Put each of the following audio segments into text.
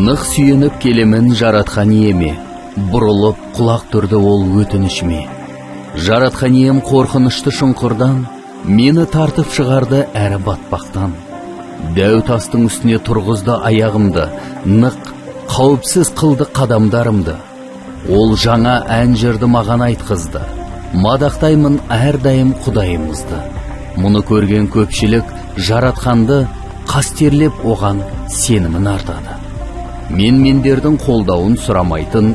Нық сүйеніп келемін Жаратқан Иеме, бұрылып құлақ түрді ол өтінішіме. Жаратқан Ием қорқынышты шұңқырдан мені тартып шығарды, әрі батпақтан. Дәу тастың үстіне тұрғызды аяғымды, нық, қауіпсіз қылды қадамдарымды. Ол жаңа ән жырды маған айтқызды. Мадақтаймын әрдайым Құдайымызды. Мұны көрген көпшілік Жаратқанды қастерлеп, оған сенімін артады. Менмендердің қолдауын сұрамайтын,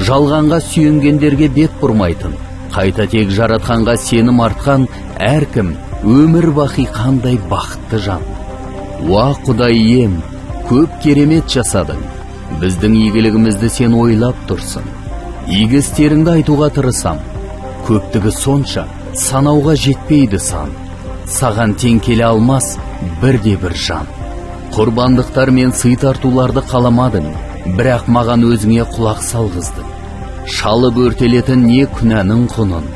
жалғанға сүйенгендерге бет бұрмайтын, қайта тек Жаратқанға сенім артқан әркім өмір бақи қандай бақытты жан. Уа, Құдай ием, көп керемет жасадың. Біздің игілігімізді сен ойлап тұрсың. Игі істеріңді айтуға тырысам. Көптігі сонша, санауға жетпейді сан. Саған тең келе алмас бірде бір жан. Құрбандықтар мен сый тартуларды қаламадың, бірақ маған өзіңе құлақ салғыздың. Шалып өртелетін не күнәнің құнын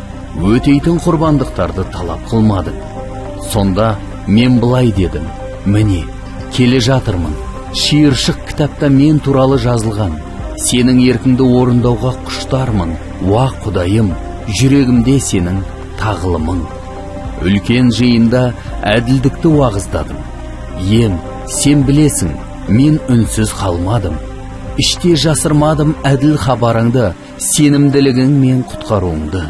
өтейтін құрбандықтарды талап қылмадың. Сонда мен былай дедім: міне, келе жатырмын. Шиыршық кітапта мен туралы жазылған. Сенің еркіңді орындауға құштармын, уа Құдайым, жүрегімде сенің тағылымың. Үлкен жиында әділдікті уағыздадым. Ием, сен білесің, мен үнсіз қалмадым. Іште жасырмадым әділ хабарыңды, сенімділігің мен құтқаруыңды.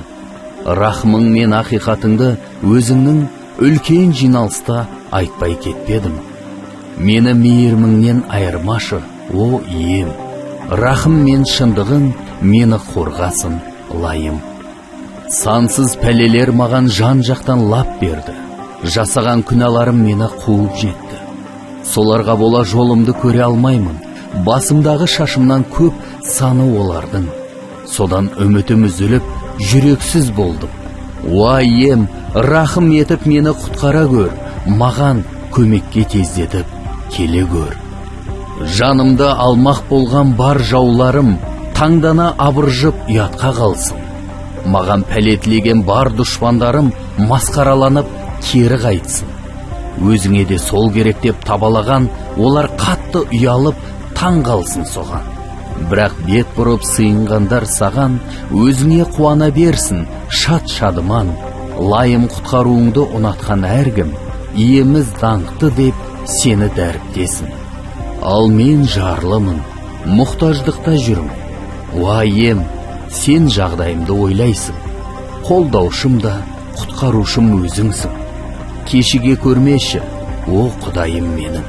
Рахымың мен ақиқатыңды өзіңнің үлкен жиналыста айтпай кетпедім. Мені мейіріміңнен айырмашы, о Ием. Рахым мен шындығың мені қорғасын лайым. Сансыз пәлелер маған жан жақтан лап берді. Жасаған күнәларым мені қуып жетті. Соларға бола жолымды көре алмаймын. Басымдағы шашымнан көп саны олардың. Содан үмітім үзіліп, жүрексіз болдым. Уа, Ием, рахым етіп мені құтқара көр, маған көмекке тездетіп келе көр. Жанымды алмақ болған бар жауларым таңдана абыржып, ұятқа қалсын. Маған пәле тілеген бар дұшпандарым масқараланып, кері қайтсын. Өзіңе де сол керек деп табалаған олар қатты ұялып, таң қалсын соған. Бірақ бет бұрып сыйынғандар саған, өзіңе қуана берсін, шат шадыман. Лайым құтқаруыңды ұнатқан әркім Иеміз даңқты деп сені дәріптесін. Ал мен жарлымын, мұқтаждықта жүрмін. Уа, Ием, сен жағдайымды ойлайсың. Қолдаушым да, құтқарушым өзіңсің. Кешіге көрмеші, о Құдайым менің.